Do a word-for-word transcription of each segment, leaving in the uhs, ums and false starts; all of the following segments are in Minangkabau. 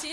I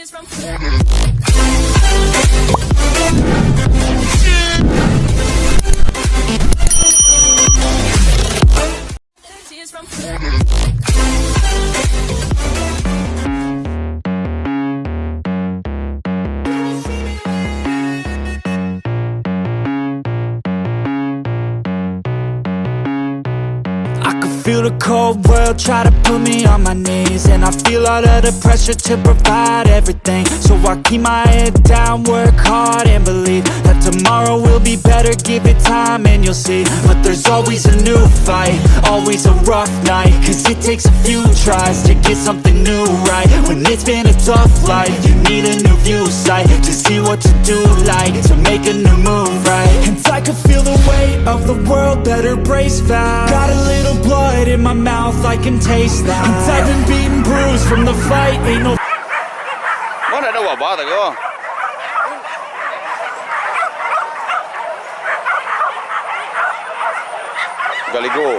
can feel the cold world try to put me on my knees, and I feel all of the pressure to provide everything. So I keep my head down, work hard, and believe that tomorrow will be better. Give it time and you'll see. But there's always a new fight, always a rough night. Cause it takes a few tries to get something new right. When it's been a tough life, you need a new view sight to see what to do, like to make a new move, right? And I can feel the weight of the world, better brace fast. Got a little blood in my mouth, I can taste that. And I've been beaten, bruised from the fight, ain't no Mana ada wabah tak kau? Galigo.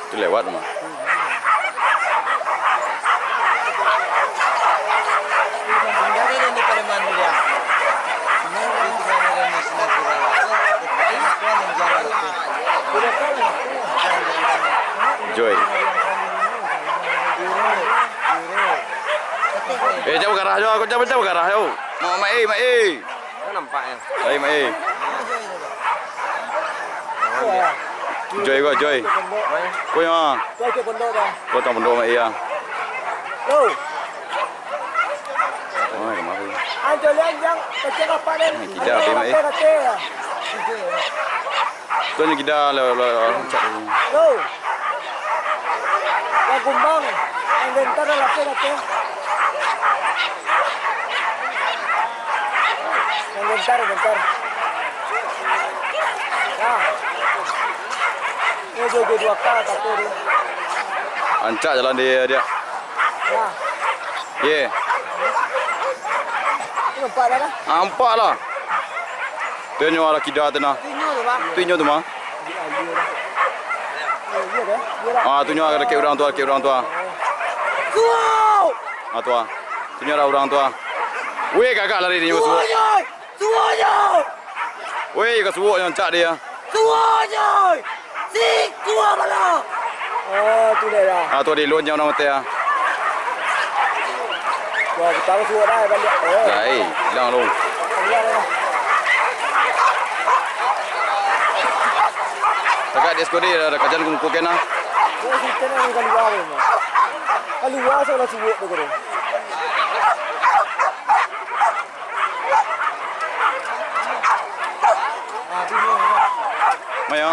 Tu lewat mah. Joy. Eh, jauh garah jo, kau jauh, jauh garah jo. Mak, mak, eh, mak, eh. Nampak ya. Ai, mak, eh. Joy ko, Joy. Ko nyo. Ko tuang pondok, mak, eh. Lo. Oh, kamari. Anjo lian jang, kecek apa den? Kita, mak, eh. Kecek ya. Tu nyo kida lah, lah, lah, rancak tu. Yo. Lah kumbang, yang gentar lah lapeh, lapeh. Yang gentar, gentar. Nah. Ini joget dua K satu tu. Rancak jalan dia, dia. Nah. Ye. Nampak dah lah. Nampak lah. Tu nyo arah kida tu nah. Tu inyo tu, Bang. Tu inyo tu mah. Ah, tu nyo arah dakek urang tu, dakek urang tu. Suok! Ah, tu ah. Tu nyo arah urang tu ah. Weh, gagak lari dia, suok. Suok, Joy! Suok, Joy! Weh, ka suok nyo, rancak dia. Suok, Joy! Sikua bala! Ah, tu dia dah. Ah, tu di lun jang urang matai ah. Wah, butang suok dah baliak. Oh. Dah, eh, hilang lu. Keluar dah. Tagak di S K D dah, dah kajan kumpulkan ah. Oh, si Chen ni kalua dia mah. Kalua salah suok tu, kuro. Mayo.